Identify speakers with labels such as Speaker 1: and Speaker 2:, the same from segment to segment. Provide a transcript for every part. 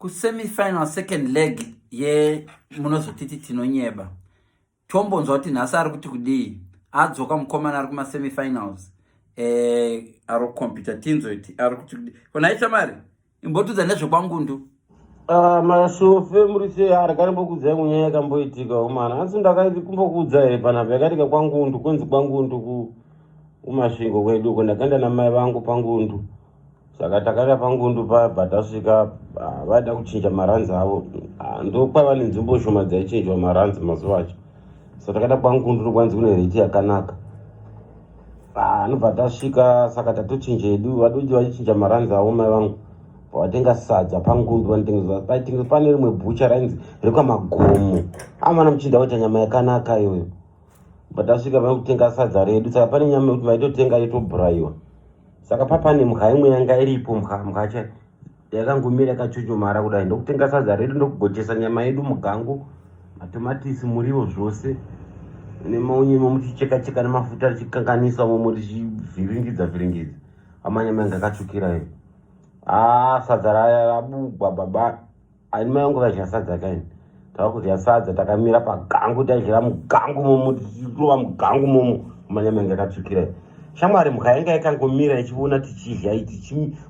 Speaker 1: kusemifinal second leg yemunozotiti tinonyeba. Tombonzwa kuti nhasi ari kuti kudii. Adzoka mukomana ari kumasemifinals, ari kucomputer, tinzwe kuti ari kuti kudii. Konai shamari, imbotudza nezvekwangundu.
Speaker 2: Ah, mashofe muri sei? Ari karimbokuudzai munyaya yakamboitika umana. Asi ndakaiti kumbokuudza here panapa yakaitika kwangundu, kunzi kwangundu kumasvingo kwedu uko. Ndakaenda namai vangu pangundu, saka takaenda pangundu paya, bva tasvika, vaida kuchinja maranzi avo. Ah, ndokwaiva nenzvimbo shoma dzaichinjwa maranzi mazuva acho, so takaenda kwangundu, ndokwanzi kune reti yakanaka. Ah, anobva tasvika, saka tatochinja edu, vadoti vachichinja maranzi avo, mai vangu vatenga sadza pangundu. Vanotengesa, paitengesa pane rimwe bhucha rainzi rekwamagomo, amana muchinda kuita nyama yakanaka iyoyo. Bva tasvika pane kutenga sadza redu, saka pane nyama yekuti vaitotenga yotobhurayiwa, saka papane mbwa imwe yanga iripo, mbwa chai yakangomira yakachochomara kudai. Ndokutenga sadza redu, ndokugochesa nyama yedu mugango, matomatisi, muriwo, zvose nemaunye, muchicheka cheka nemafuta, richikanganisa momo, richivhiringidza vhiringidza. Amanyama yanga akatsvukira iyo. Ah, sadza raya rabugwa baba. Ani mai vangu vaidya sadza kaini, tava kudya sadza takamira pagangu, taidyira mugangu momo, tichirova mugangu momo, manyama yanga yakatsvukira. Shamwari, mhuka yanga yakangomira ichiona tichidya,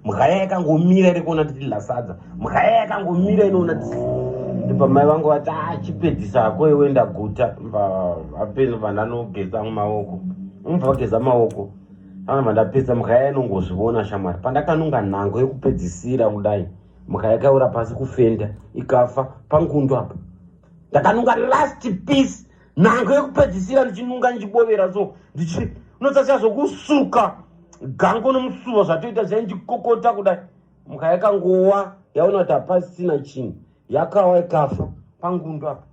Speaker 2: mhuka yaya yakangomira iri kuona tichidya sadza, mhuka yaya yakangomira inoona. Ndibva mai vangu vati, ah, chipedzisako iwe, ndaguta. Apeno vandanogeza maoko, unobva vageza maoko anobva ndapedza. Mhuka yaya inongozviona shamwari, pandakanunga nhango yekupedzisira kudai, mhuka yakaura pasi kufenda, ikafa pangundu apa. Ndakanunga last piece, nhango yekupedzisira, ndichinunga ndichibovera, so ndichi unotsasiya zvokusuka gango nomusuva zvatoita zvai, ndichikokota kudai, mhuka yakangowa, yaona kuti hapasisina chinhu, yakawa ikafa pangundu apa.